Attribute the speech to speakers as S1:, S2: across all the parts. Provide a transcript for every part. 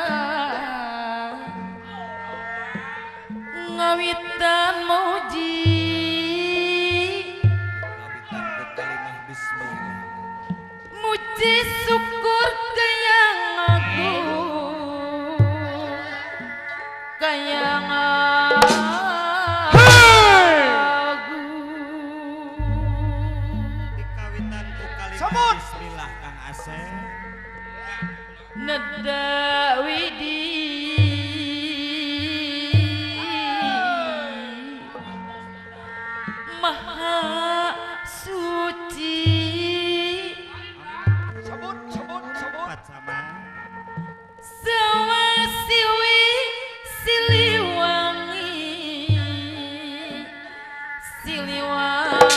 S1: Bismillah ngawitan muji
S2: ngawitan ku kalimah bismillah
S1: muji syukur kayang aku kayang aku
S2: dikawitan ku kalimah
S3: Sebut.
S2: Bismillah Kang Asep
S1: neda widi maha suci
S3: Sebut, sebut, sebut.
S2: Empat sama
S1: sawasiwi siliwangi siliwangi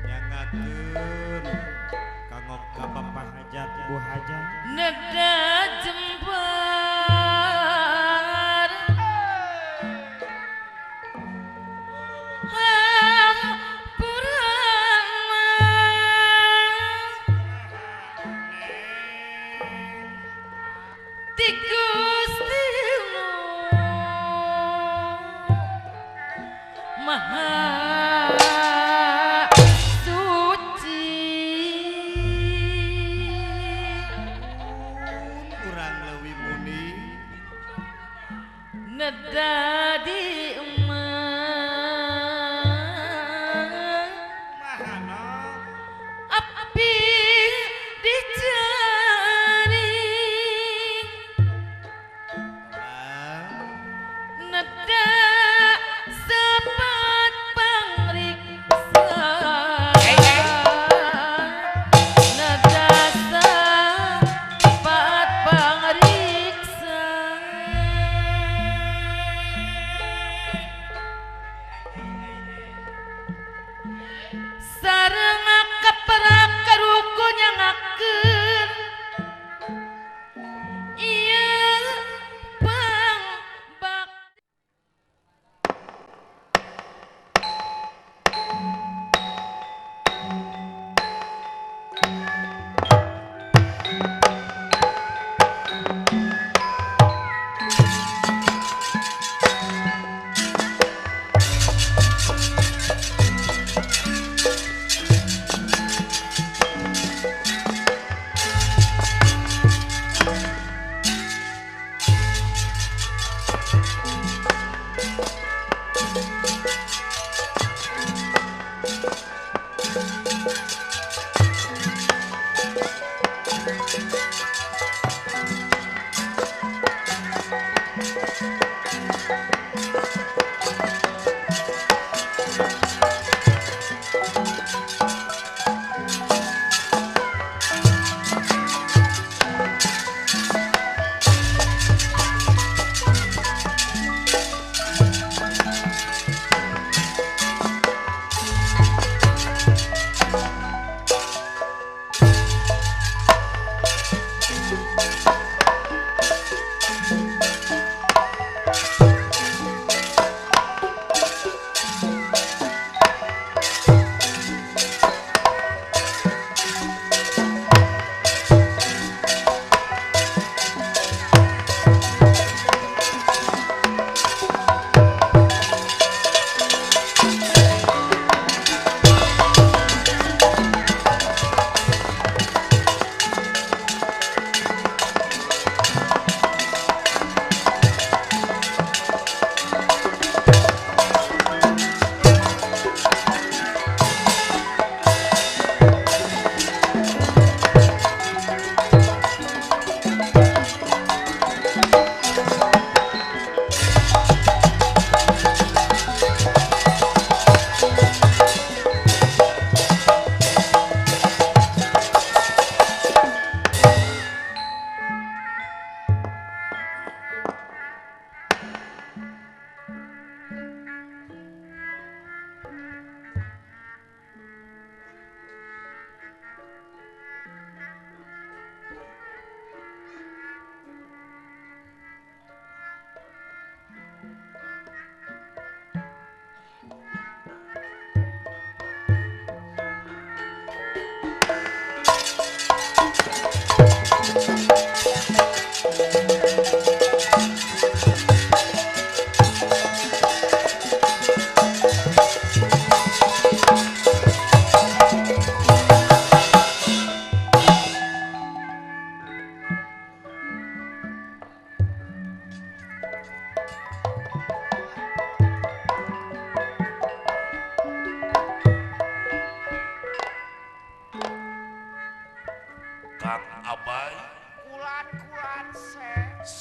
S2: nyangakeun kanggo ka Bapak Hajat Bu Hajat
S1: neda jembar hampurana ti Gusti nu Maha Suci.
S2: Urang leuwih muni
S1: Neda di emak
S2: mahana
S1: api dicari
S2: ah
S1: neda sepati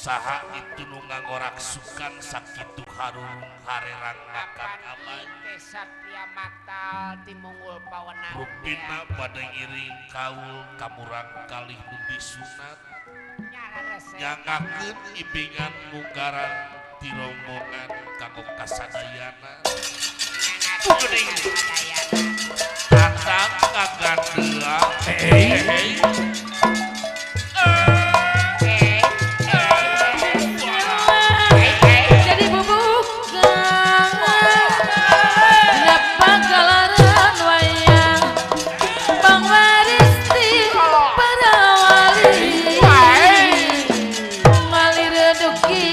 S4: Saha itu nu ngagorak sukan sakitu harung harerang makan aman.
S5: Satria matal timunggul pawenang.
S4: Rupina bade ngiring kaul kamurang kalih nu disunat. Nyangakeun ibingan munggaran ti rombongan kanggo kasadayana. Geuning tatang kagandeang. Hei.
S1: Jadi bubuka dina pagelaran wayang pangwaris ti para wali ngalir duki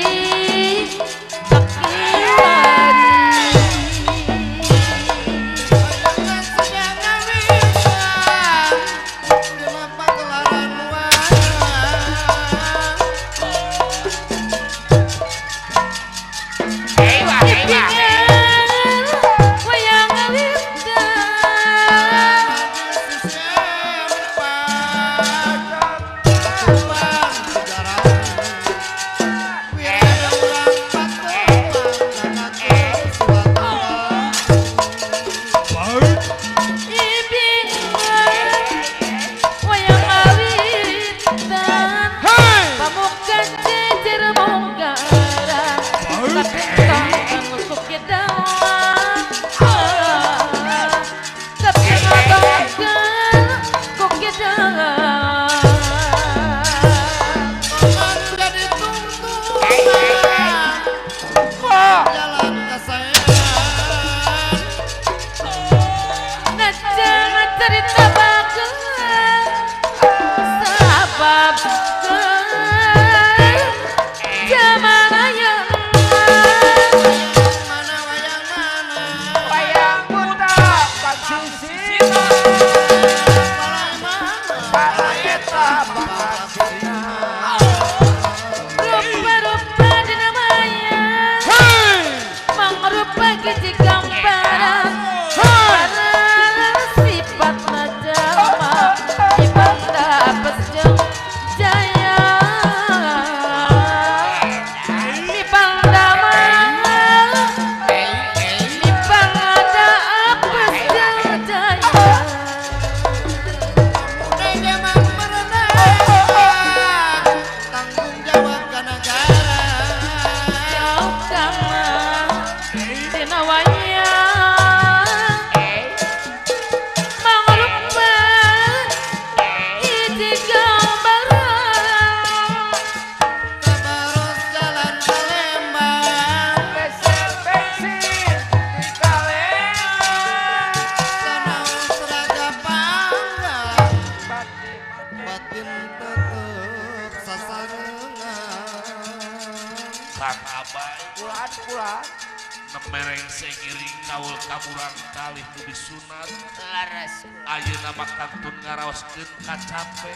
S4: Ayeuna mah kantun ngaraoskeun kacape.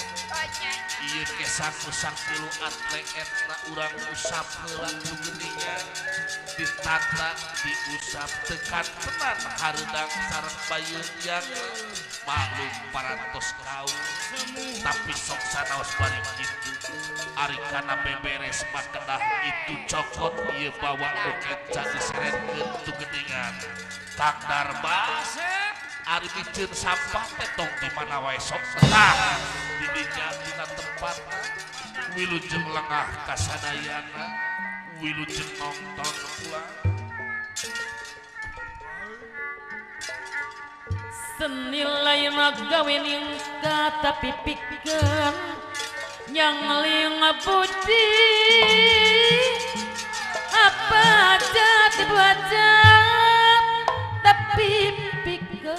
S4: Ieu kesang usang tilu atleetna urang usap heula nu geuningan ditata diusap tekan tenan hareudang sareng bayeun yang maklum parantos kaul tapi sok sanaos bari kitu ari kana beberes mah kedah itu cokot ieu bawa nu kenca diseretkeun tu geuningan Kang Darma ari miceun sampah teh tong di mana wae sok tah di dinya dina tempatna wilujeng lengah kasadayana wilujeng nonton pula
S1: senilai magawe ningka tapi pikeun yang ling budi apa aja dibuat tapi pikeun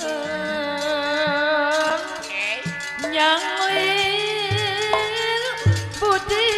S1: yang ling budi.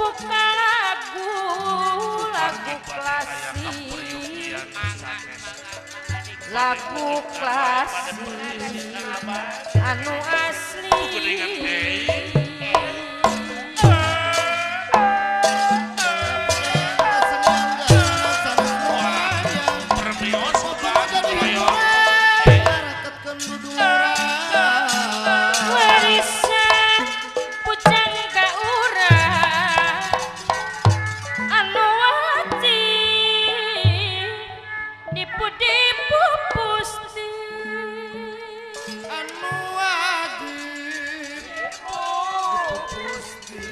S1: Buka lagu lagu klasik, lagu klasik anu asli. Warisan pujangga urang anu wajib dipu-dipu pusti,
S6: anu wajib dipupusti,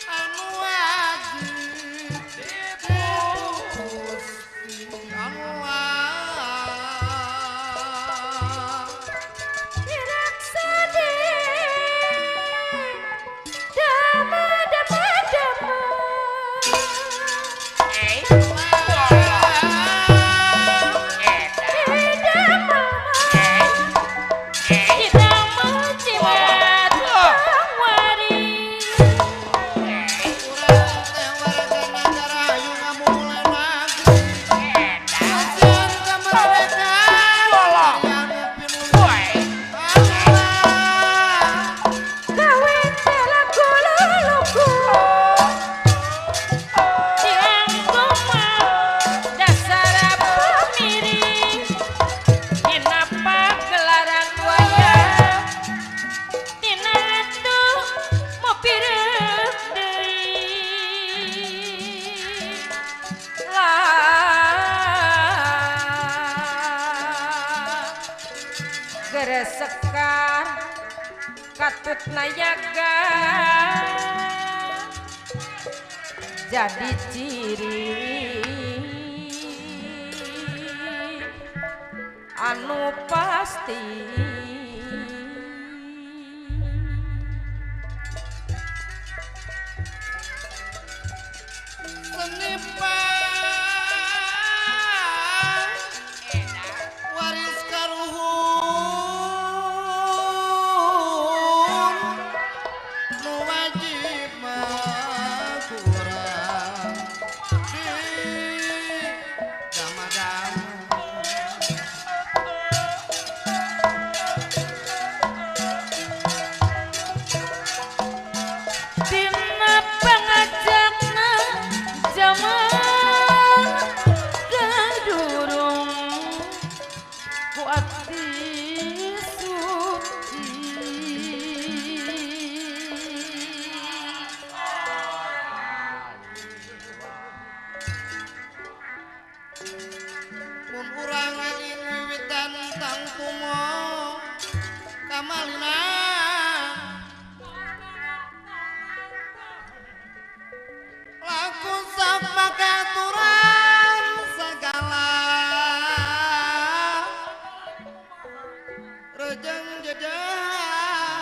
S6: anu wajib dipupusti, anu
S1: Diraksade dama dama dama.
S6: Urang teh warga nagara ayu ngamumule nagri, kasihan kemerdekaan anu pinulis Allah.
S1: Geresekar katut nayaga jadi ciri anu pasti.
S6: Senipan waris karuhun nu wajib mah kurang di dama-dama.
S1: Dina pangajakna jaman gadurung ku abdi suci.
S6: Mun urang eling wiwitan tangtumo kamalina, laku sok make aturan segala rejeng jejehan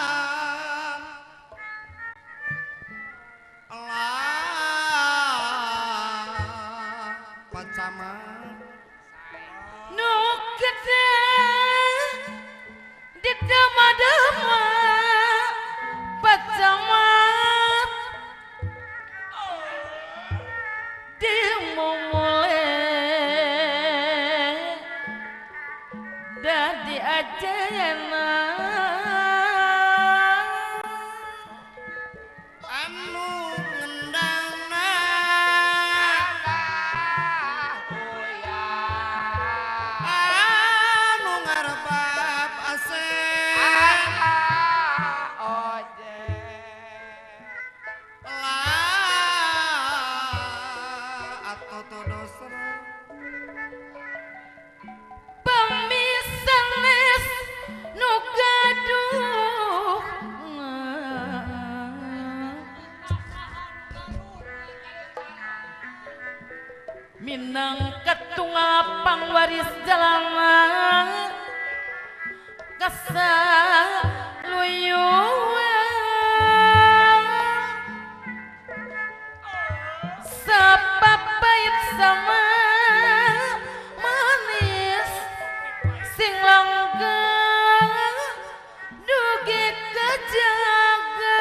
S6: Allah pacaman
S1: Nu gede di dama-dama pacamat dimumule dadi ajena.
S6: Anu ngendangna anu ngarebab asep lah atau todosra
S1: Pemisanes nu gaduh minang ketungal pangwaris jalanan kasaluyuan sapapait sama manis sing langgeng dugi kejaga.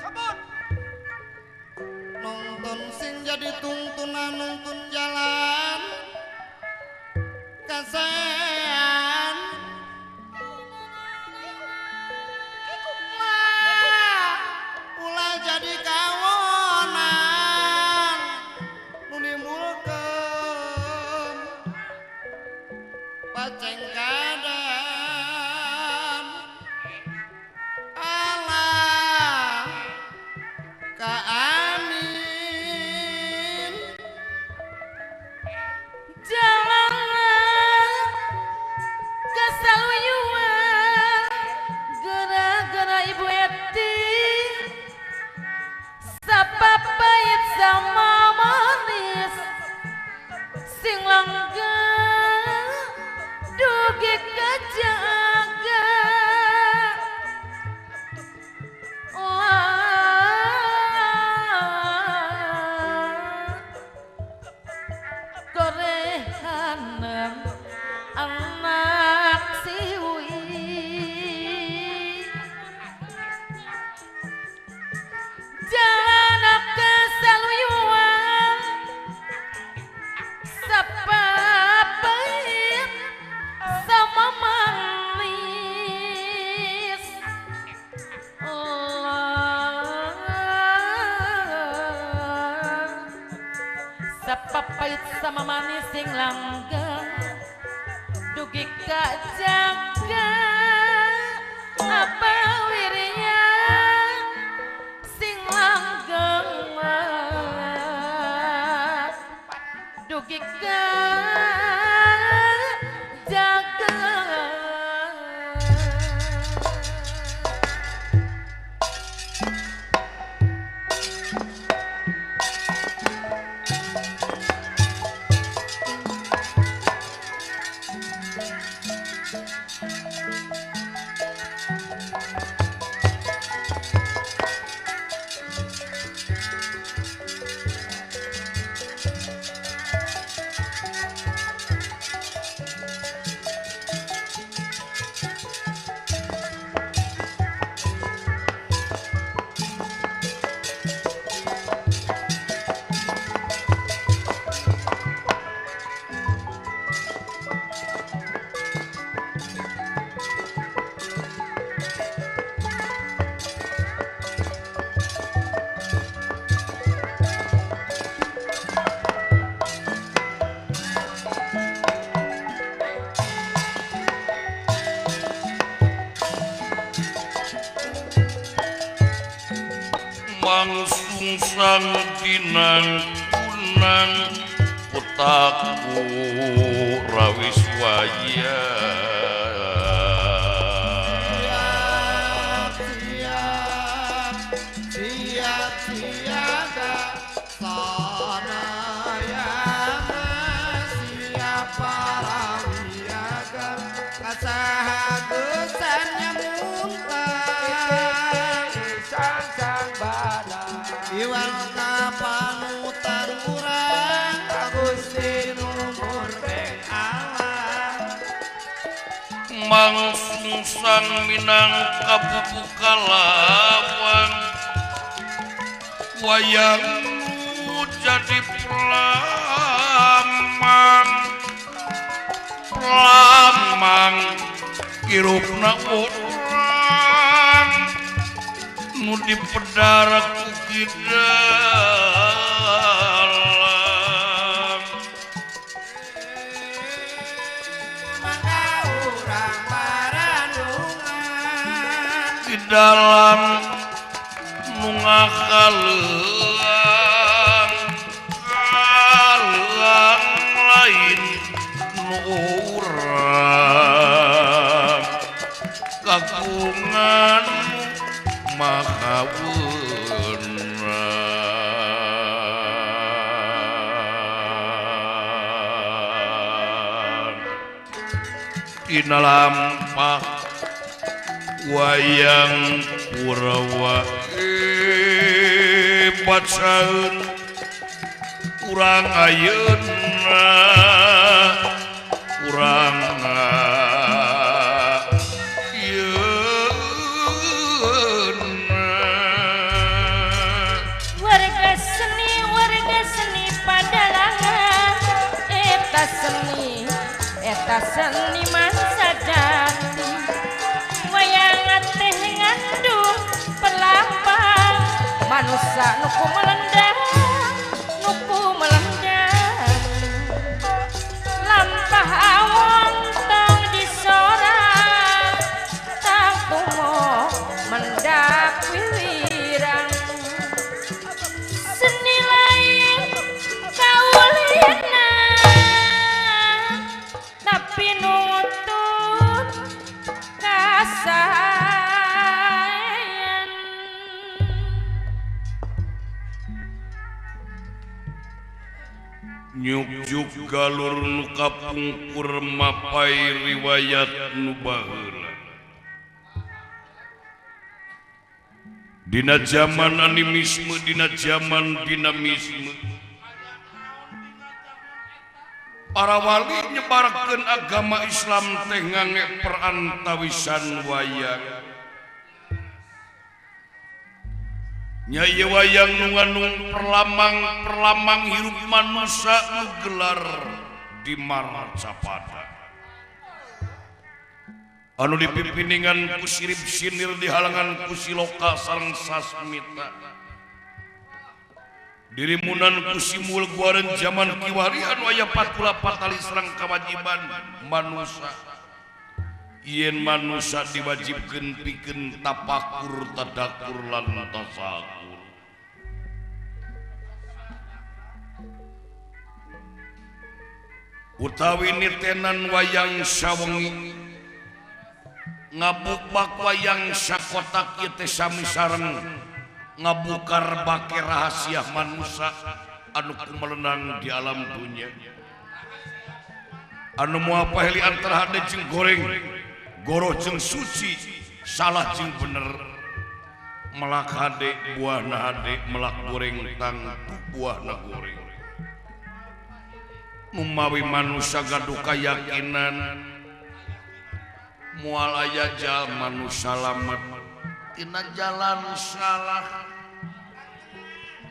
S3: Sebut.
S6: Nonton sing jadi tungtunan nonton jalan kasean ulah jadi kawonan nu nimbulkeun pacengkadan Allah kaamin
S1: jalan kasaluyuan gara-gara ibu Eti sapapait sama manis sing langgeng dugi kajaga korehanem anak siwi jalan kasaluyuan sapapait sama manis Allah sapapait sama manis sing langgeng dugi kajaga apa wirya sing langgeng dugi kajaga.
S4: Mangsungsang dinang kunang putaku rawiswaya
S6: siap siap siap siaga sanayana siap para wiyaga kasahagesan nyamuntang
S5: Sang bala
S6: iwal kapanutan urang ka Gusti nu murbe Allah
S4: Mangsungsang minang kabuku kalawang wayang jadi pelamang pelamang kirupna urang nu dipedar ku kidalang
S6: mangga urang parandungan
S4: di dalam nu ngakaleang kaleang lain nu urang kagungan maha wenang dina lampah wayang Kurawa bacaeun urang ayeuna urang ayeuna.
S1: Putra seniman sejati wayang teh ngandung pelambang manusia nuku melendang nuku melendang lampah awon tong disorang tangkumo mendak wiwirang seni lain kaulina tapi nutut kasayan.
S4: Nyukjuk galur nu kapungkur mapai riwayat nu baheula. Dina zaman animisme, dina zaman dinamisme, para wali nyebarkeun agama Islam teh ngange perantawisan wayang. Nya ieu wayang nu ngandung perlamang-perlamang hirup manusia nu gelar di Marcapada. Anu dipimpiningan ku Sirip Sinir dihalangan ku Siloka sareng Sasmita. Dirimunan ku Simul guareun zaman kiwari anu aya 44 tali sareng kawajiban manusia. Yen manusia diwajibkeun pikeun tapakur, tadakur lan tasakur. Utawi nitenan wayang sawengi ngabukbak wayang sakotak ieu teh sami sareng ngabukar bake rahasia manusia anu kumelenang di alam dunya. Anu moal paheli antara hade jeung goreng, goroh jeung suci, salah jeung bener. Melak hade buahna hade, melak goreng tangtu buahna goreng. Numawi manusia gaduh kayakinan moal aya jalma nu salamet tina jalan salah,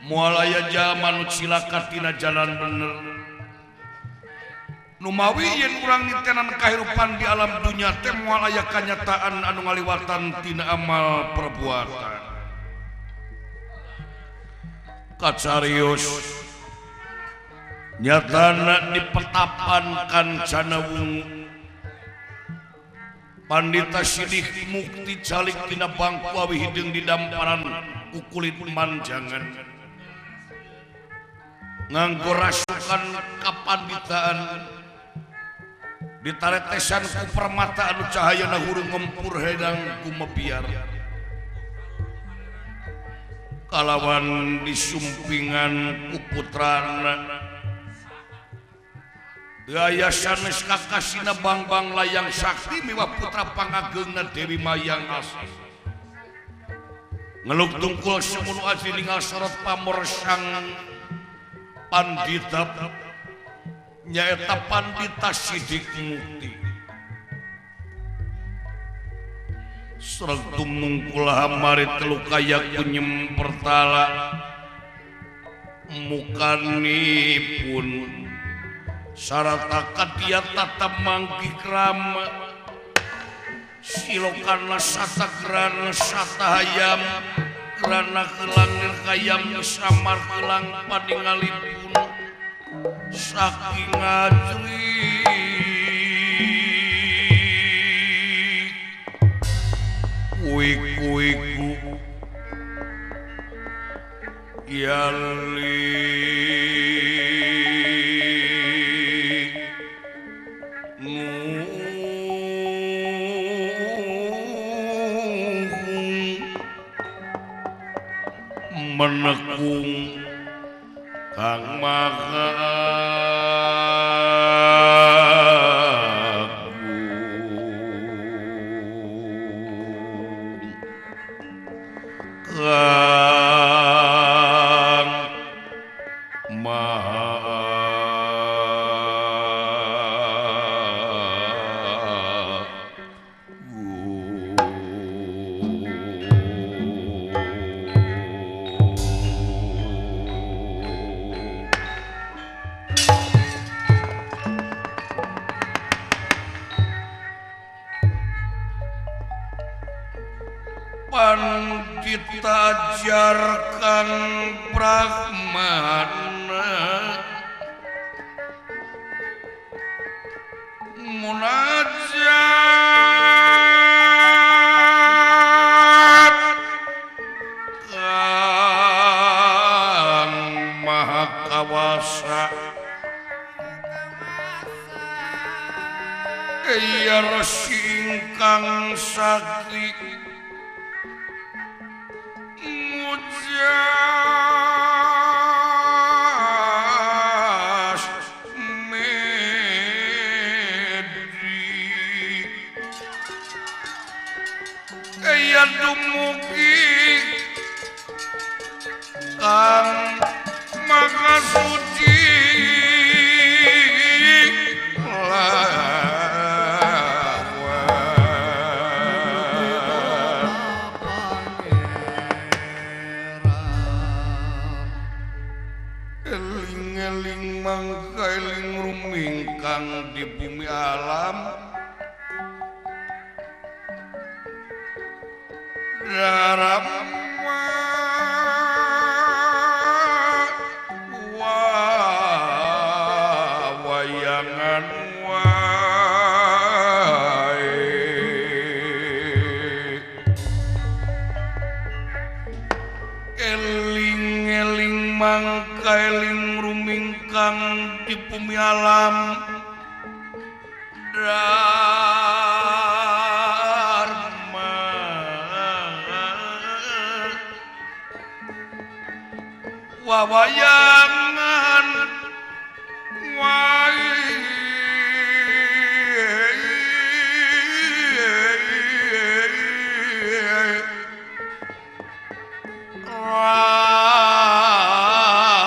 S4: moal aya jalma nu cilaka tina jalan bener. Numawi yen urang nitenan kahirupan di alam dunya teh moal aya kanyataan anu ngaliwatan tina amal perbuatan. Kacarios nyatana di petapan Kancana Wungu Pandita Sidik Mukti calik tina bangku awi hideung di damparan ku kulit manjangan nganggo rasukan kapanditaan ditaretesan ku permata anu cahayana hurung ngempur hedang kumebiar kalawan disumpingan ku putrana gaya sanes kakasina bangbang layang sakti miwah putra pangageungna Dewi Mayang Asih ngeluk tungkul semono aji ningal sorot pamor sang pandita nyaeta Pandita Sidik Mukti. Sreg tumungkul hamari telu kaya kunyem pertala mukanipun sarata kadia tata mangki krama silokana sata grana sata hayam grana kelang nirkayam samar kelang paningalipun saking ajri kuiku yali menekung Kang Maha Agung Kang Maha Agung. Pandita ajarkan Brahmana munajat Kang Maha Kawasa ya resi ingkang sakti mujas medi ya dumugi kang maha suci eling-eling mangka eling rumingkang di bumi alam darama wayangan wae eling-eling mangka eling rumingkang di bumi alam dharma wawayangan wae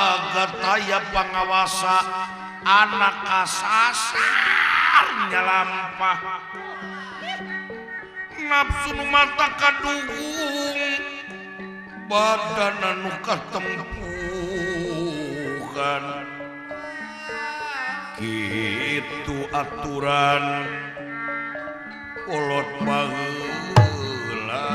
S4: ragataya pangawasa anak kasasar nyalampah nafsu nu mata kadugung badan anu katempuhan kitu aturan kolot baheula.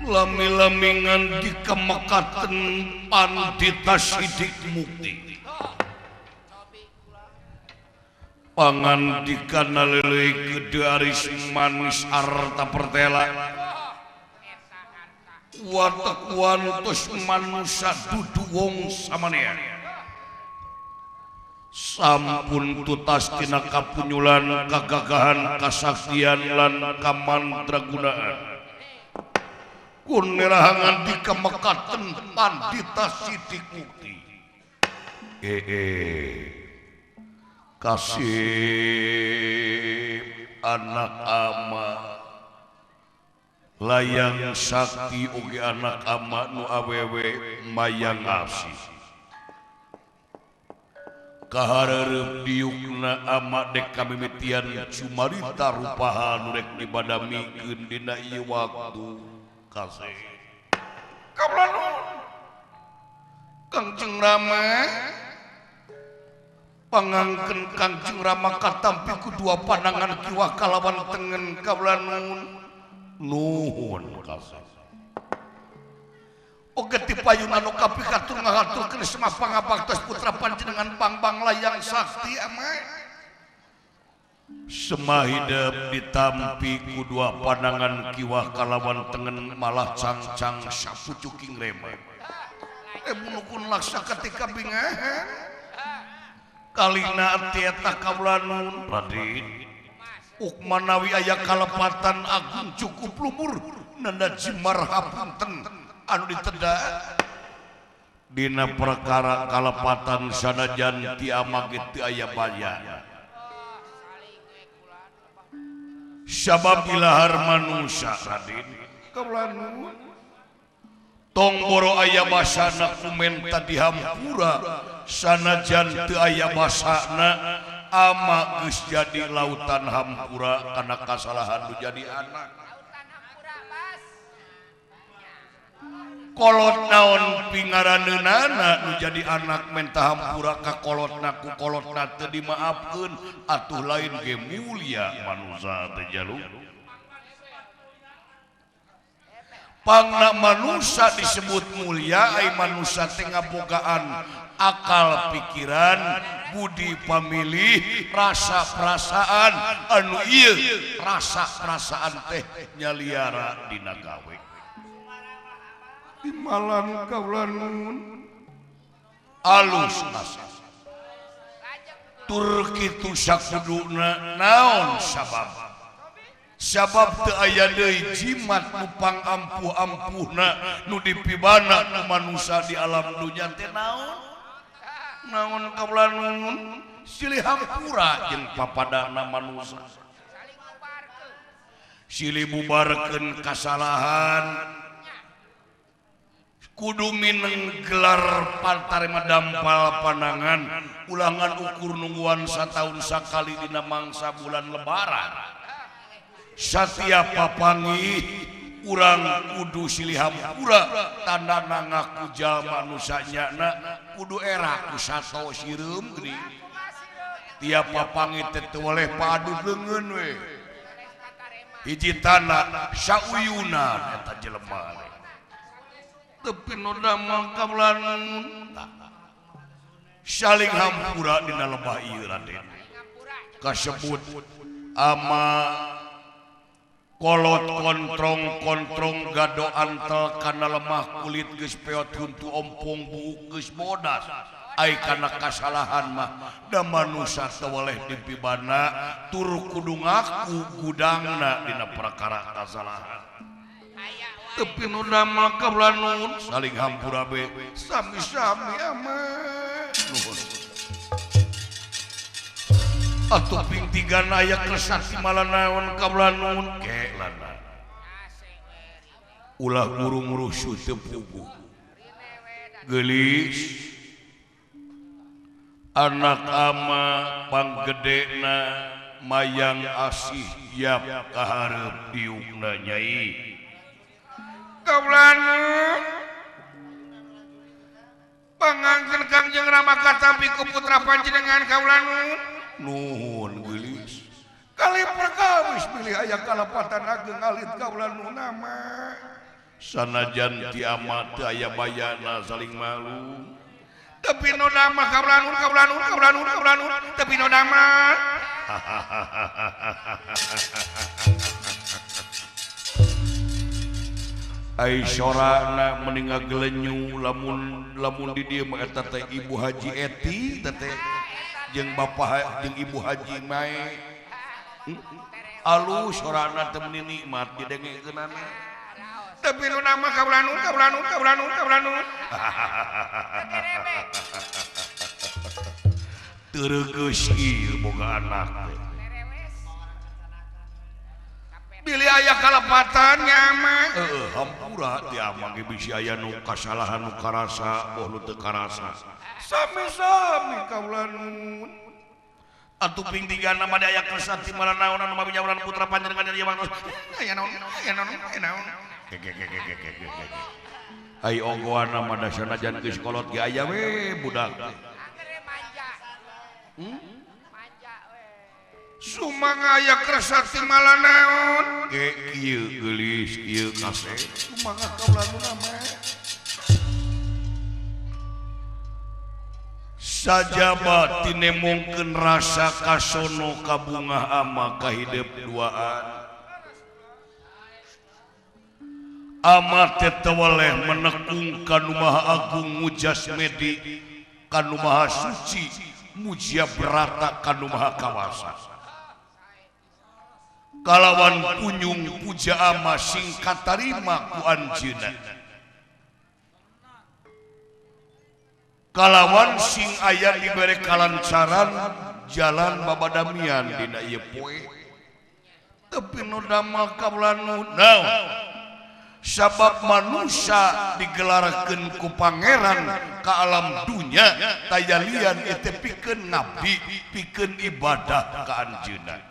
S4: Lami-lami ngan dikamekaten pandita sidik mukti pangandika naleuleui gede aris manis arta pertela watek wantos manusa dudu wong samanea sampun tutas tina kapunyulan kagagahan kasaktian lan kamandragunaan kunerahangan dikamekaten pandita sidik mukti kasih anak ama layang sakti oge anak ama nu awewe mayang asih kahareup diukna ama dek kamimitian cumarita rupaha nu rek dibadamikeun dina ieu waktu kasih kaula nuhun Kangjeng Rama pangangkeun Kangjeng Rama katampi ku dua pandangan kiwa kalawan tengen kaula nuhun nuhun kasih oge ti payun anu kapikatur ngahaturkeun semah pangabaktos putra panjenengan Bangbang Layang Sakti ama semah hidep ditampi ku dua pandangan kiwa kalawan tengen malah cangcang sapucuking rema munukun laksa ketika bingahan kalina tieta kaula nuhun Raden ukmanawi aya kalepatan agung cukup lumur nanda jimar hapunten anu diteda dina perkara kalepatan sanajan ti ama ge teu aya baya sabab ilahar manusia Raden kaula nuhun tong boro aya basana kumenta dihampura sanajan teu aya basana ama geus jadi lautan hampura kana kasalahan nu jadi anak. Kolot naon pingaraneunana nu jadi anak menta hampura ka kolotna ku kolotna teu dimaafkeun atuh lain ge mulia manusa teh jalu. Pangna manusa disebut mulia ai manusa teh ngabogaan akal pikiran, budi pamilih, rasa perasaan anu ieu rasa perasaan teh nyaliara dina gawe. Dimalan kaula nuhun alus asa. Tur kitu sakuduna naon sabab? Sabab teu aya deui jimat nu pangampuh-ampuhna nu dipibana ku manusa di alam dunya teh naon? Naon kaula nuhun silih hampura jeung papadana manusa. Silih bubarkeun kasalahan. Kudu mineng gelar pantarima dampal panangan ulangan ukur nungguan sataun sakali dina mangsa bulan lebaran. Satiap papanggih urang kudu silih hampura tandana ngaku jalma nu sanyana kudu era ku sato sireum geuning. Tiap papanggih teh teu weleh padu leungeun we. Hiji tanda sauyunan eta jelema. Tapi noda mangkablan saling hampura dina lebah ieu Raden kasebut ama kolot kontrong kontrong gado antel kana lemah kulit geus peot huntu ompong buuk geus bodas ai kana kasalahan mah da manusa teu weleh dipibana tur kudu ngaku gudangna dina perkara kasalahan. Tapi nu damel kaula nuhun saling hampura be sami-sami ama nuhun. Atuh ping tigana aya kersa timala naon kaula nuhun ke lana. Ulah burung rusuh teu puguh. Geulis anak ama panggedena mayang asih yap kahareup diukna nyai.
S5: Kaula nuhun pangangkeun Kangjeng Rama katampi ku putra panjenengan kaula nuhun.
S4: Nuhun geulis. Kali perkawis bilih aya kalepatan ageng alit kaula nuhun ama. Sanajan ti ama teu aya bayana saling malu.
S5: Tapi nu dama kaula nuhun kaula nuhun kaula nuhun kaula nuhun tapi nu dama.
S4: Ai sorana mending ngagelenyu lamun lamun di dieu mah eta teh Ibu Haji Eti teh jeung Bapak jeung Ibu Haji Mae. Alus sorana teh meuni nikmat didengekeunana.
S5: Tapi nu nama kaula nuhun kaula nuhun kaula nuhun kaula nuhun.
S4: Teu ieu boga anak teh.
S5: Bilih aya kalepatan nya ama.
S4: Heeh, hampura ti ama ge bisi aya nu kasalahan nu karasa boh nu teu karasa.
S5: Sami-sami kaula nuhun.
S4: Atuh ping tigana mah aya kersa ti maranaonan nu mabijauran putra panjenengan ieu mah.
S5: Aya naon? Aya naon? Aya naon?
S4: Ai ogoana mah da sanajan geus kolot ge aya we budak teh.
S5: Sumangga aya kersa ti malanaon
S4: ge kieu geulis kieu kaseh.
S5: Sumangga kaula nuhun ama.
S4: Sajaba tinemongkeun rasa kasono kabungah ama kahidep duaan. Ama teh teu weleh menekung ka Nu Maha Agung mujas medi ka Nu Maha Suci mujia berata ka Nu Maha Kawasa. Kalawan punyung puja ama sing katarima ku anjeunna. Kalawan sing aya dibere kalancaran jalan babadamian dina ieu poe. Tapi nu damel kaula nuhun naon? Sabab manusia digelarkeun ku pangeran ka alam dunya tayalian itu pikeun ngabdi pikeun ibadah ka anjeunna.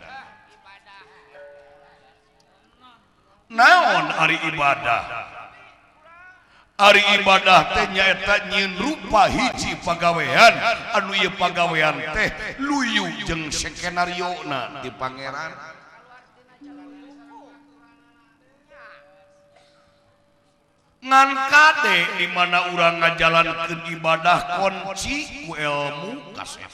S4: Naon ari ibadah?
S5: Ari ibadah teh nyaeta nyieun rupa hiji pagawean anu ieu pagawean teh luyu jeung skenariona di pangeran. Ngan kade di mana urang ngajalankeun ibadah kunci ku ilmu kasep.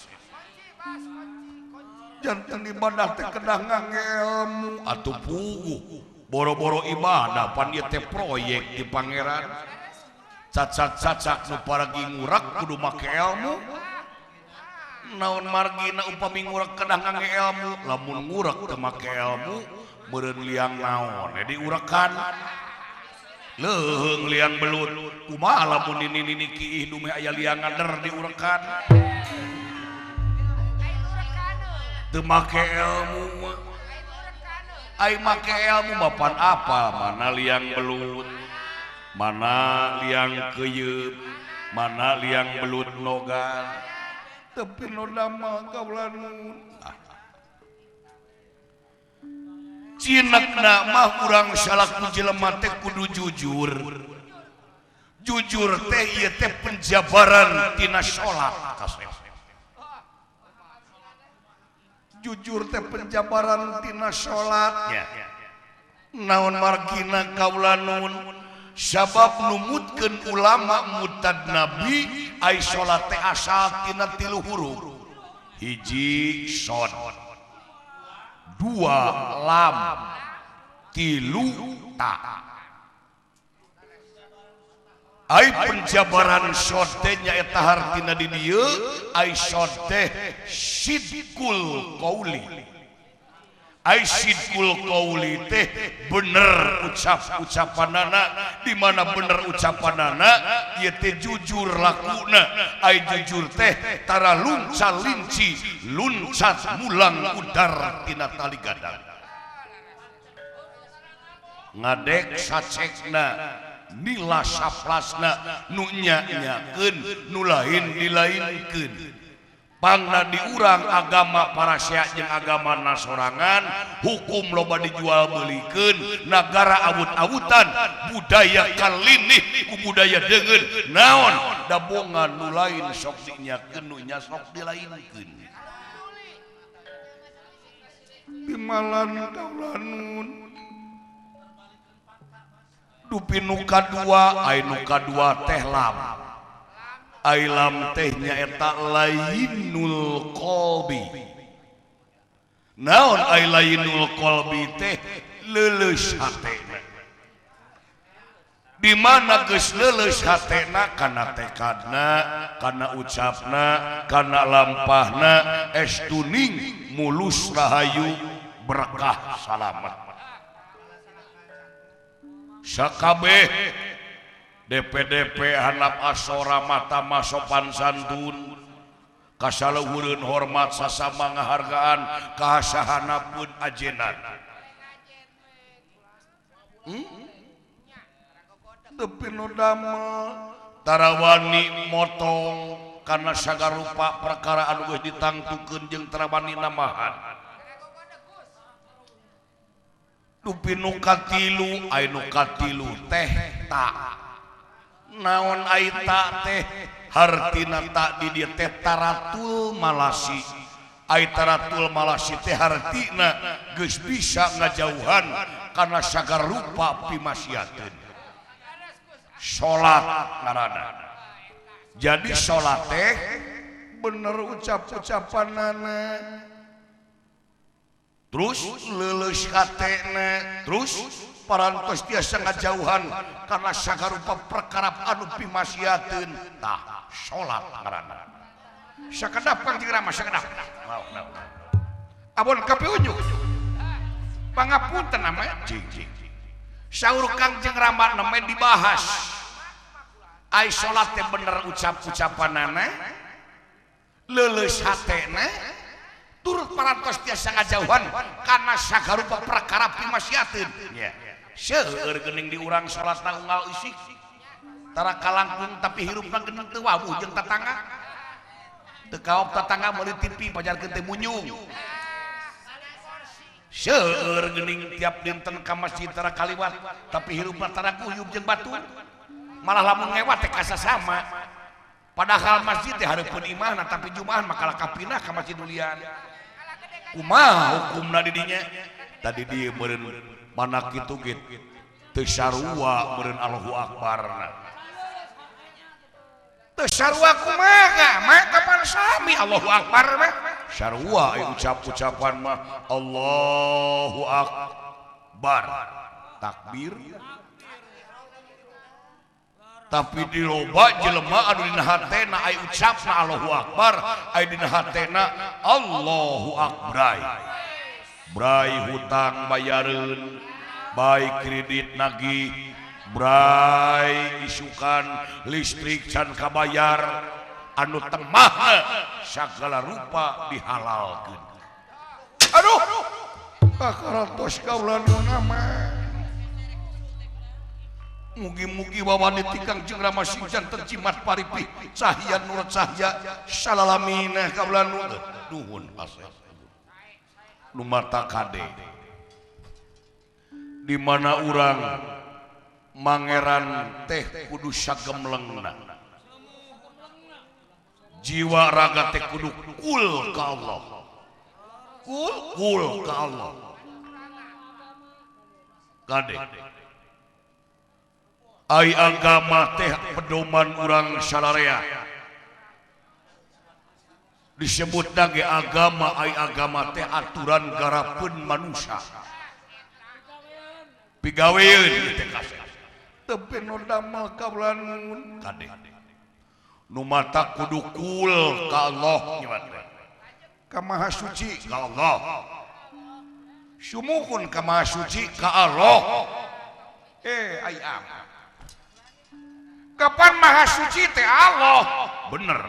S5: Janten ibadah teh kedah ngangge ilmu atuh puguh boro-boro ibadah pan ieu teh proyek di pangeran. Cacak-cacak nu paragi ngurak kudu make ilmu. Naon margina upami ngurak kedah ngangge ilmu, lamun ngurak teu make ilmu meureun liang naon diurekan. Leuheung liang belut kumaha lamun nini-nini kiih dumeh aya liang ngader diurekan. Teu make ilmu. Ai make ilmu mah pan apal mana liang belut, mana liang keyeup, mana liang belut nogan. Tapi nu damel kaula nuhun. Cinekna mah urang salaku jelema teh kudu jujur. Jujur teh ieu teh penjabaran tina salat kasep. Jujur teh penjabaran tina salat. Naon margina kaula nuhun? Sabab numutkeun ulama mutad nabi ai salat teh asal tina tilu huruf. Hiji shod, dua lam, tilu ta. Ai penjabaran shod teh nyaeta hartina di dieu ai shod teh sidqul qauli. Ai sidqul qauli teh bener ucap-ucapanana, di mana bener ucapanana ieu teh jujur lakuna. Ai jujur teh tara lunca linci, luncat mulang udar tina tali gadang. Ngadek sacekna, nila saplasna, nu nya-nyakeun, nu lain dilainkeun. Pangna diurang agama parasea jeung agama nasorangan, hukum loba dijual belikeun, nagara awut-awutan, budaya kalinih ku budaya deungeun. Naon dabongan nu lain sok dinyakeun, nu nya sok dilainkeun. Timalan kaula nun. Dupi nu kadua, ai nu kadua teh lam. Ai lam teh nyaeta lainul qalbi. Naon ai lainul qalbi teh leuleus hatena. Di mana geus leuleus hatena kana tekadna, kana ucapna, kana lampahna, estuning mulus rahayu berkah salamet. Sakabeh DPDP hanap asora mata masopan santun kasaluhureun hormat sasama ngahargaan kasahanapun ajenan. Tapi nu damel tarawani motong kana sagarupa perkara anu geus ditangtukeun jeung tarawani namahan. Dupi nu katilu, ai nu katilu teh ta. Naon ai ta teh hartina ta di dieu teh taratul malasi. Ai taratul malasi teh hartina geus bisa ngajauhan kana sagarupa pimaksiateun. Salat ngaranna. Jadi salat teh bener ucap-ucapanana, terus leuleus hatena, terus parantos tiasa ngajauhan karena sagarupa perkara anu pimaksiateun. Tah salat ngaranna. Sakedap Kangjeng Rama sakedap. Abon kapi unjuk. Pangapunten namanya. Cing cing. Saur Kangjeng Rama namanya dibahas. Ai salat teh bener ucap-ucapanana, leuleus hatena, turut parantos tiasa ngajauhan karena sagarupa perkara pimaksiateun. Nya. Seueur geuning di urang salatna unggal isik. Tara kalangkung tapi hirupna geuning teu wawuh jeung tatangga. Teu kaop tatangga meuli TV pajarkeun teh munyung. Seueur geuning tiap dinten ka masjid tara kaliwat tapi hirupna tara guyub jeung batur. Malah lamun ngewat teh kasasama. Padahal masjid teh hareupeun imahna tapi Jumaah mah kalah kapindah ka masjid ulian. Kumaha hukumna di dinya? Tadi dieu meureun mana kitu ge teu sarua meureun Allahu Akbarna. Teu sarua kumaha mah kapan sami Allahu Akbar mah? Sarua aya ucap-ucapan mah Allahu Akbar. Takbir. Tapi di loba jelema anu dina hatena aya ucapna Allahu Akbar, aya dina hatena Allahu Akbar. Brai hutang bayareun, baik kredit nagih, brai isukan listrik can kabayar, anu temah sagala rupa dihalalkeun. Aduh, kakaratos kaula nu nama. Mugi-mugi wawane tikang jeung Rama sing janten jimat paripih cahya nur cahya salalamina kaula nu nuhun asep. Nu mata kade di mana urang mangeran teh kudu sagemlengna, jiwa raga teh kudu kul ka Allah, kul kul ka Allah. Kade ai agama teh pedoman urang sararea disebut lagi agama, ai agama teh aturan garapeun manusia pigaweun teh kasep teu nu damel kaula nuhun kade nu mata kudu kul ka Allah ka Maha Suci ka Allah, sumuhun ka Maha Suci ka Allah. Ai am kapan Maha Suci teh Allah bener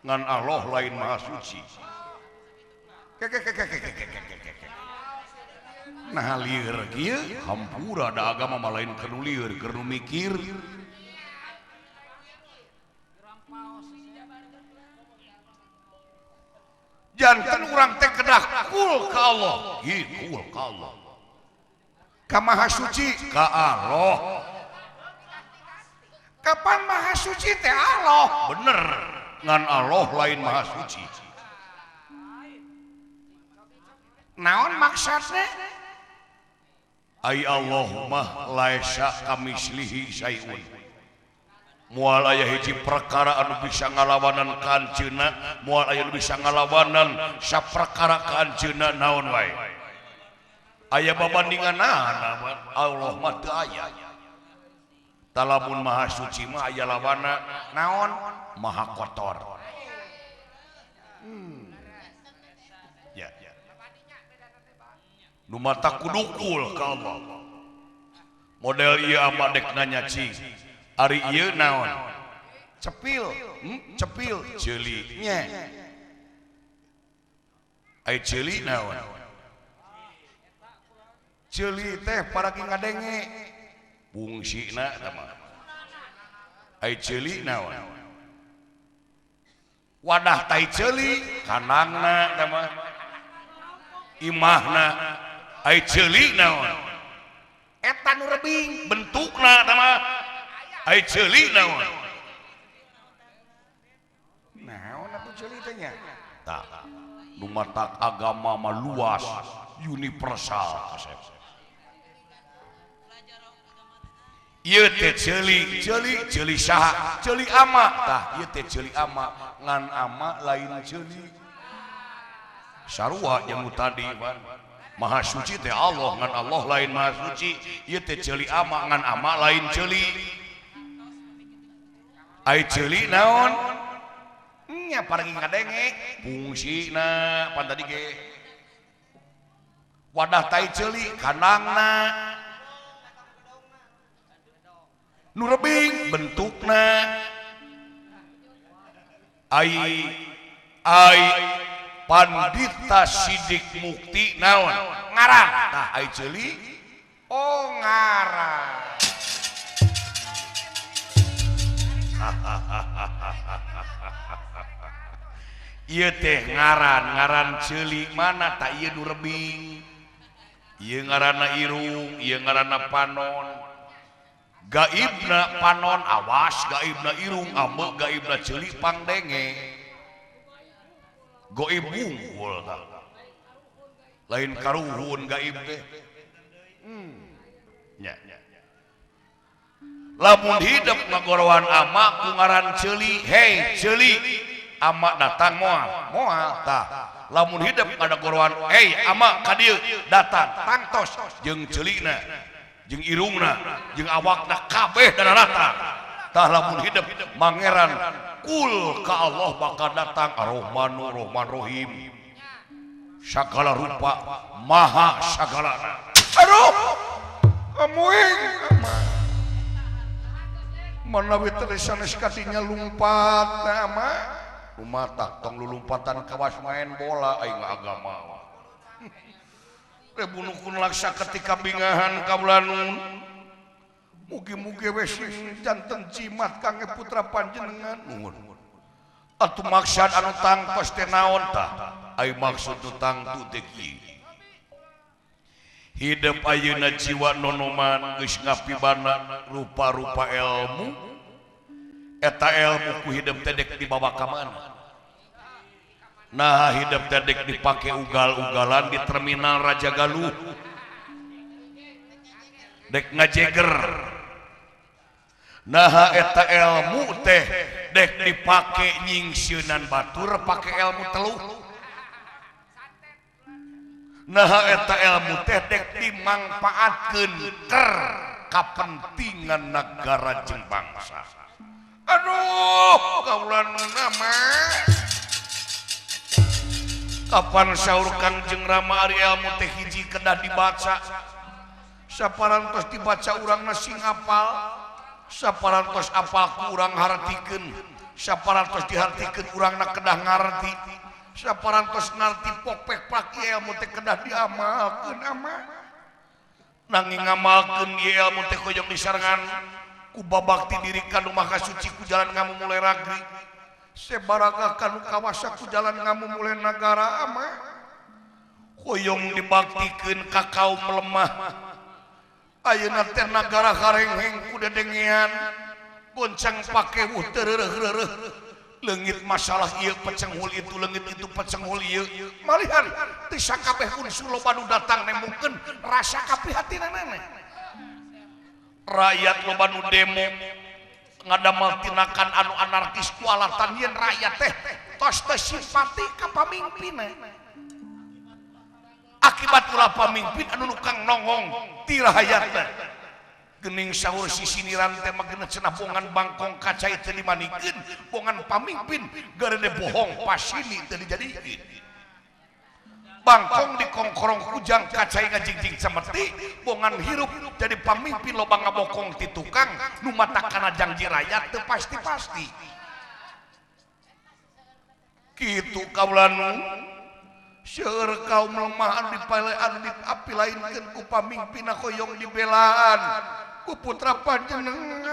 S5: ngan Allah lain Maha Suci. Nah lieur kieu hampura da agama mah lain keur lieur keur mikir. Janten urang teh kedah kul ka Allah, ieu kul ka Allah, ka Maha Suci ka Allah. Kapan Maha Suci teh Allah bener ngan Allah lain Maha Suci. Naon maksudna? Ai Allah mah laisa kamislihi syai'un. Moal aya hiji perkara anu bisa ngalawanan ka anjeunna, moal aya nu bisa ngalawanan saperkara ka anjeunna naon wae. Aya babandinganana Allah mah teu aya. Talamun Maha Suci mah aya lawana naon? Maha kotor. Ya. Nu mata kudukul ka Allah. Model ieu ama dek nanya cing. Ari ieu naon? Cepil, cepil ceuli nya. Ai ceuli naon? Ceuli teh paragi ngadenge. Fungsina eta mah. Ai ceuli naon? Wadah tai ceuli kandangna eta mah. Imahna. Ai ceuli naon? Eta nu rebing bentukna eta mah. Ai ceuli naon? Naon atuh ceuli teh nya? Tah, nu matak agama mah luas, universal kasep. Ieu teh ceuli, ceuli, ceuli saha? Ceuli ama. Tah, ieu teh ceuli ama, ngan ama lain ceuli. Sarua jeung nu tadi, Maha Suci teh Allah, ngan Allah lain Maha Suci. Ieu teh ceuli ama, ngan ama lain ceuli. Ai ceuli naon? Nya paragi ngadenge fungsina pan tadi ge. Wadah tai ceuli kandangna. Nu rebing bentukna. Ai ai Pandita Sidik Mukti naon? Ngarang. Tah ai ceuli oh ngarang. Ieu teh ngaran, ngaran ceuli mana tak ieu nu rebing. Ieu ngaranna irung, ieu ngaranna panon. Gaibna panon awas, gaibna irung ambeu, gaibna ceuli pangdenge. Goib wungkul tah. Lain karuhun gaib teh. Nya. Lamun hidup ngagorowan ama ku ngaran ceuli, hei ceuli, ama datang moal, moal tah. Lamun hidup ngagorowan, hei ama ka dieu datang, tangtos jeung ceulina, jeung irungna, jeung awakna kabeh dararata. Tah lamun hidup mangeran kul ka Allah bakal datang Ar-Rahmanu Rahman Rahim. Sagala rupa maha sagalana. Aduh, amuing ama. Manawi teu sanes katinya lumpat na ama. Lumatak tong lulumpatan kawas main bola aing agama. Rebunukun laksa ketika bingahan kaula nun. Mugi-mugi we sing janten jimat kangge putra panjenengan. Nuhun. Atuh maksad anu tangtos teh naon tah? Ai maksud nu tangtu teh kieu. Hidup ayeuna jiwa nonoman geus ngapibana rupa-rupa ilmu. Eta ilmu ku hidup teh dek dibawa ka mana? Nah hidup teh dek dipake ugal-ugalan di terminal Raja Galuh. Dek ngajeger. Nah eta ilmu teh dek dipake nyingsieunan batur pake ilmu teluh. Nah eta ilmu teh dek dimangpaatkeun keur kapentingan nagara jeung bangsa. Aduh, kaula nu mah. Kapan saur Kangjeng Rama ari ilmu teh hiji kedah dibaca. Saparantos dibaca urangna sing apal, saparantos apal ku urang hartikeun, saparantos dihartikeun urangna kedah ngarti, saparantos ngarti pokpek pak ilmu teh kedah diamalkeun ama. Nanging ngamalkeun ieu ilmu teh hoyong disarengan ku babakti diri ka nu maha suci ku jalan ngamumule ragri. Sebaraga ka nu kawasa ku jalan ngamumule nagara ama. Hoyong dibaktikeun ka kaum lemah. Ayeuna teh nagara harengheng ku dedengean goncang pakewuh teu reureuh-reureuh leungit masalah ieu pecenghul itu leungit itu pecenghul ieu malihan teu sakabeh unsur loba nu datang nembungkeun rasa kaprihatinanana. Rakyat loba nu demo ngadamel tindakan anu anarkis ku alatan yen rakyat teh tos teu simpati ka pamimpinna. Akibat ulah pamimpin anu nukang nongong tirahayatna. Gening sahur sisiniran teh mah geuna cenah bongan bangkong kacai teu dimanikeun, bongan pamimpin garede bohong pasini teu dijadikeun. Bangkong dikongkorong kujang kacai ngajingjing cemeti, bongan hirup jadi pamimpin loba ngabokong ti tukang nu matakana janji rakyat teu pasti-pasti. Kitu kaula nu seueur kaum lemah anu dipale anu diapilainkeun ku pamimpinna hoyong dibelaan ku putra panjenengan.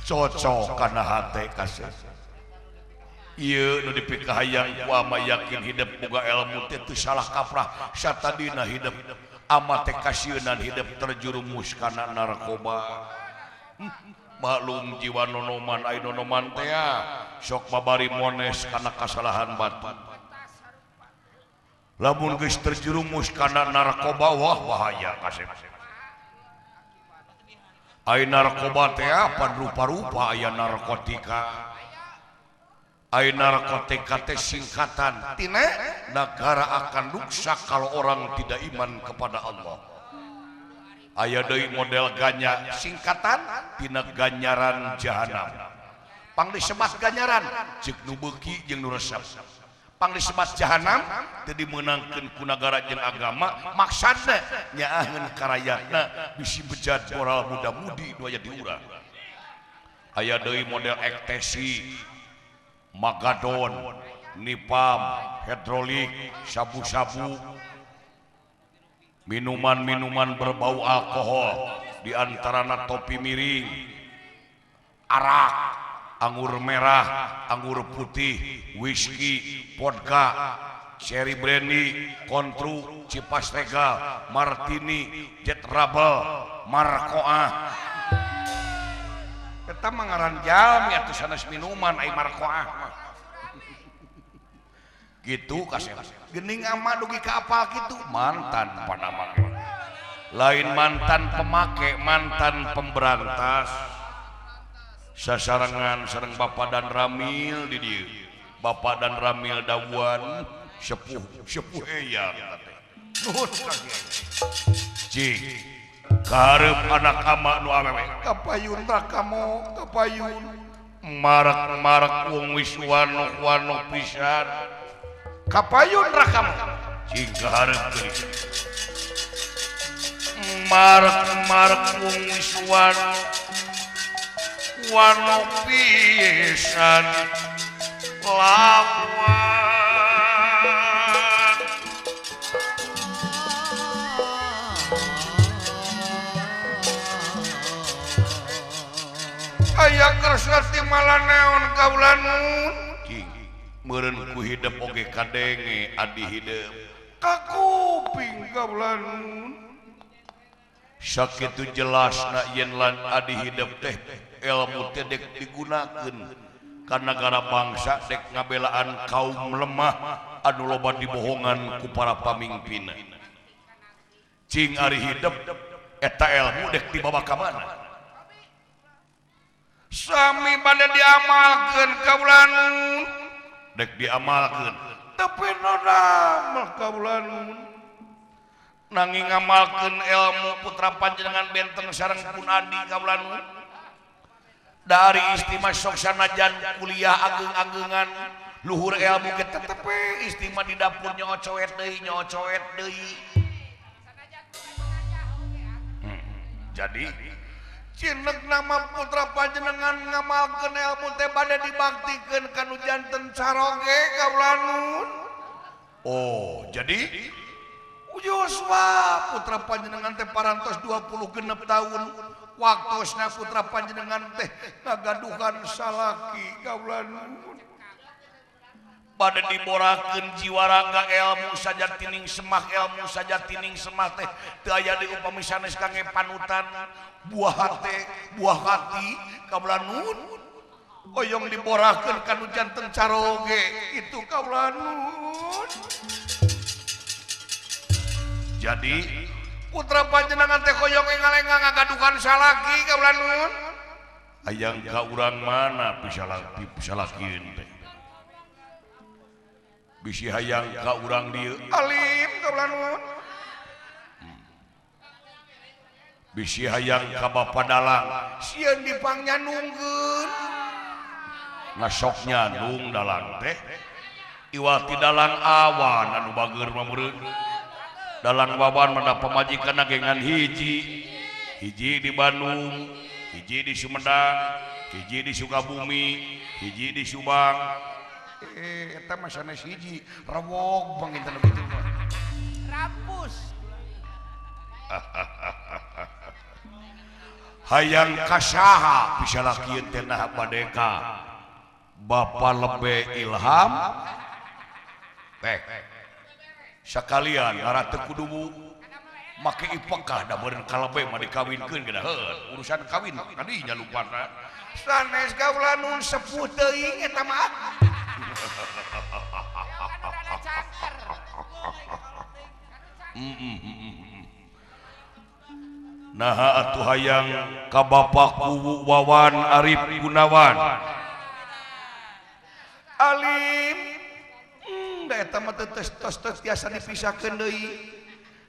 S5: Cocok kana hate kasih. Ieu nu dipikahayang ku ama yakin hidup boga ilmu teh teu salah kaprah satadina hidup ama teh kasieunan hidup terjerumus kana narkoba. Maklum jiwa nonoman ai nonoman teh sok babari mones kana kasalahan batu. Lamun geus terjerumus kana narkoba wah bahaya kasep. Ai narkoba teh pan rupa-rupa aya narkotika. Ai narkotika teh singkatan tina negara akan rusak kalau orang tidak iman kepada Allah. Aya deui model ganya singkatan tina ganyaran jahanam. Pang disebat ganyaran ceuk nu beuki jeung nu resep. Pang disebat jahanam teu dimeunangkeun ku nagara jeung agama maksadna nyaaheun ka rakyatna bisi bejat moral muda-mudi nu aya di urang. Aya deui model ektesi, magadon, nipam, hidrolik, sabu-sabu, minuman-minuman berbau alkohol, di antarana topi miring, arak, anggur merah, anggur putih, whisky, vodka, Seri Brandy, Kontru, Cipas Regal, Martini, Jet Rabel, Markoah. Eta mah ngaran jalmi atuh sanes minuman ai Markoah mah. Gitu kasep. Geuning ama dugi ka apal kitu mantan panamake. Lain mantan pemake, mantan pemberantas. Sasarengan sareng Bapak dan Ramil di dieu. Bapak dan Ramil dawuan sepuh sepuh eyang teh. Nuhun ka Kiai. Cik karep anak ama nu awewe kapayun rakamu kapayun marak-marak wong wis wanok-wanok pisan kapayun rakamu cing kaharep deui marak-marak wong wis wanok wanok pisan lawan aya kersa ti malaneon kaula nun cing meureun ku hidep oge kadenge adi hidep ka kuping kaula nun sakitu jelasna yen lan adi hidep teh ilmu teh dek digunakeun ka nagara bangsa dek ngabelaan kaum lemah anu loba dibohongan ku para pamimpinna cing ari hidep eta ilmu dek dibawa ka mana sami bade diamalkeun kaula nun dek diamalkeun tapi nu damel kaula nun nanging ngamalkeun ilmu putra panjenengan benteng sareng pun adi kaula nun dari istimewa sok sanajan kuliah ageung-ageungan luhur ilmu ge tetep we istimewa di dapur nyocoet deui jadi cinek nama putra panjenengan ngamalkeun ilmu teh bade dibaktikeun ka nu janten caroge kaula nun. Oh, jadi Yosua putra panjenengan teh parantos 26 tahun waktosna putra panjenengan teh ngagaduhan salaki kaula nun. Bade diborakeun jiwa raga ilmu sajatining semah ilmu sajatining semah teh teu aya deui upami sanes kangge panutan buah hati kaula nun hoyong diborakeun ka nu janten caroge itu kaula nun. Jadi putra panjenengan teh hoyong engal-engal ngagaduhan salaki kaula nun hayang ka urang mana pisalakieun teh bisi hayang ka urang dieu alim kaula nun bisi hayang ka bapa dalang sieun dipangnyanungkeun ngasok nyandung dalang teh iwal ti dalang awan anu bageur mah meureun dalang wawan mah pamajikanna ge ngan hiji hiji di Bandung hiji di Sumedang hiji di Sukabumi hiji di Subang eta mah sanes hiji rewog panginten kitu mah
S3: rampus
S5: hayang kasaha bisa lakieun teh nah badeka Bapa lebe ilham teh sakalian ngara teu kudu make ipekah da meureun kalebe mah dikawinkeun geunaheun urusan kawin kadinya lupana sanes kaula nun sepuh teuing eta mah nah atuh hayang ka Bapak Kuwu Wawan Arif Gunawan alim da eta mah teu tos tos tiasa dipisahkeun deui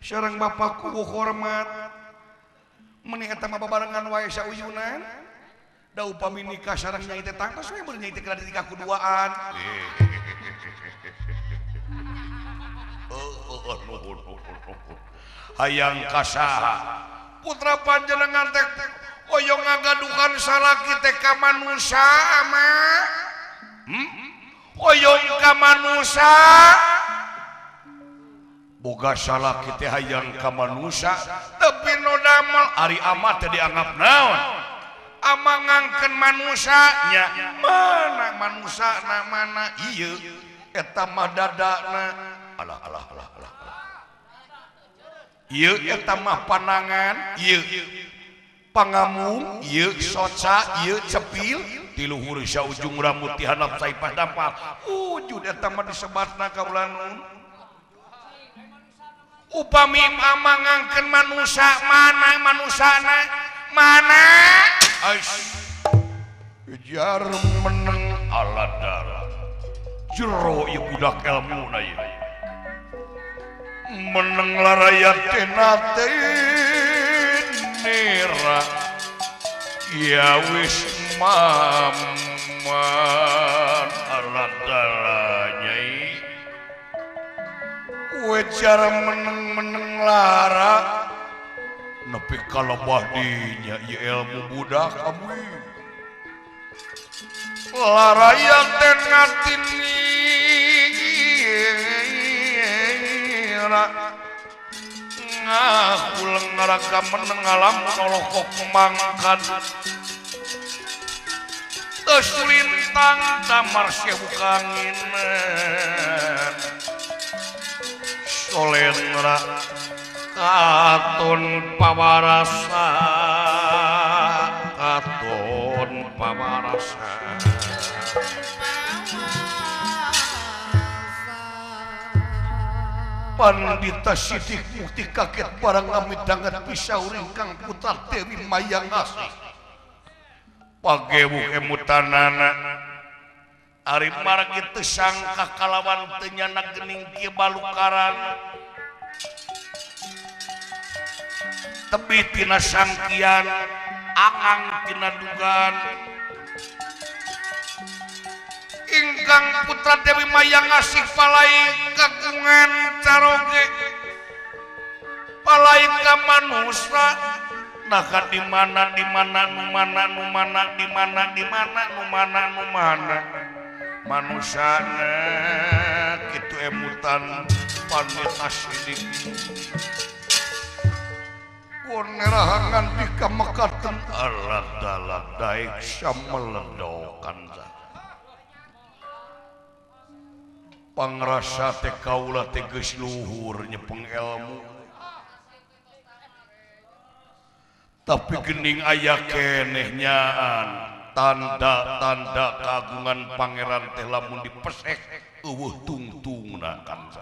S5: sareng Bapak Kuwu hormat meuni eta mah babarengan wae sauyunan da upami nikah sareng nyai teh tangtos we mun nyai teh kada nikah kuduaan. Hayang kasaha putra panjenengan teh hoyong ngagaduhan salaki teh ka manusa ama hoyong ka manusa boga salaki teh hayang ka manusa tapi nu damel ari ama teh dianggap naon ama ngangkeun manusa nya mana manusa na mana ieu eta mah dadana Alah alah alah alah. Ieu eta mah panangan, ieu pangamung, ieu soca, ieu cepil, di luhur saujung rambut ti handap saipah dampal. Wujud eta mah disebatna kaula nun. Upami amangangkeun manusa mana manusana mana? Ais. Jar meneng aladara. Jero ieu budak elmuna ieu. Meneng laraya tenate nera ya wis maman aladara nyai wejar meneng-meneng lara nepi kalebah dinya ieu ilmu budak abdi laraya tenate ngakuleng ngaraga meneng alam nolokok mangkan tos lintang damar sewu kanginan solenra katon pawarasa katon pawarasa. Pandita Sidik Mukti kaget barang amidangan pisau ringkang putra Dewi Mayang Asih. Pagewuh emutanana ari margi teu sangka kalawan teu nyana geuning kieu balukaran. Tebi tina sangkian, angang tina dugan. Ingkang putra Dewi Mayang Asih palai kagungan caroge palai ka manusa nah di mana di mana nu mana nu mana di mana di mana nu mana nu mana manusana kitu emutan paneta sidik nerahangan di kamekaten aladala daek sameledokan pangrasa teh kaula teh geus luhur nyepeng ilmu tapi geuning aya keneh nyaan tanda-tanda kagungan pangeran teh lamun dipesek eueuh tungtungna kan.